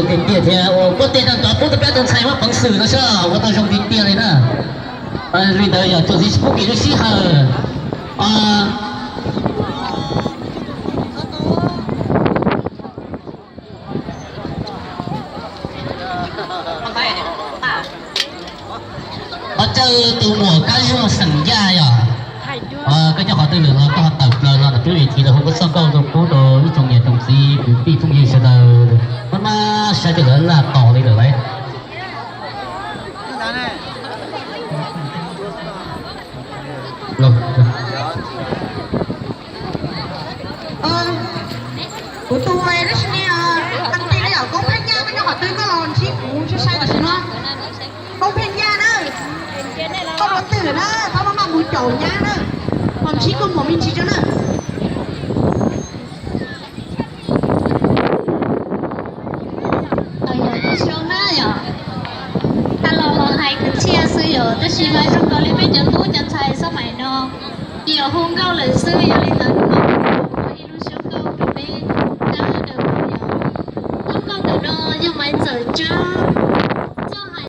Tiag tiag thiab, ua kuab tej tag cov pub rau peb tus ntxhais muab peev xwm no xwb ua tau zoo tiag tiag li na. Li ntawd yog txuas ntxiv tsis pub kev lub sij hawm. Qhov chaw tus muam Kab Zuag xeem Yaj yog. Koj nyob qhov twg lawm los koj ho tawm plaws los ntawm peb vim thiv los hu koj txoj nkauj rau pub rau ib tsoom niam tsoom txiv kwv tij phooj ywg sawv daws maj maj saib tias lawv laj tos li lawm lauj. Kuv tus tab sis ne, tag kis li yom, Koob Pheej Yaj koj nyob qhov twg koj los ntsib kuv sai sai tam sim no. Koob Pheej Yaj na, koj ua twm na, txhob maj maj mus caum nyab na, los ntsib koj muam me ntsis tso na. Yog ib xyoo na yom, tag los los hais kwv txhiaj xwb yom, tab sis mas zoo nkaus li peb cov tub cov ntxhais xab maim no, yog hu nkauj lawm xwb, yog li ntawd kuv muaj ib lub suab nkauj rau peb sawv daws yom. Lub nkauj ntawm no yog Maiv Ntxawm Tsab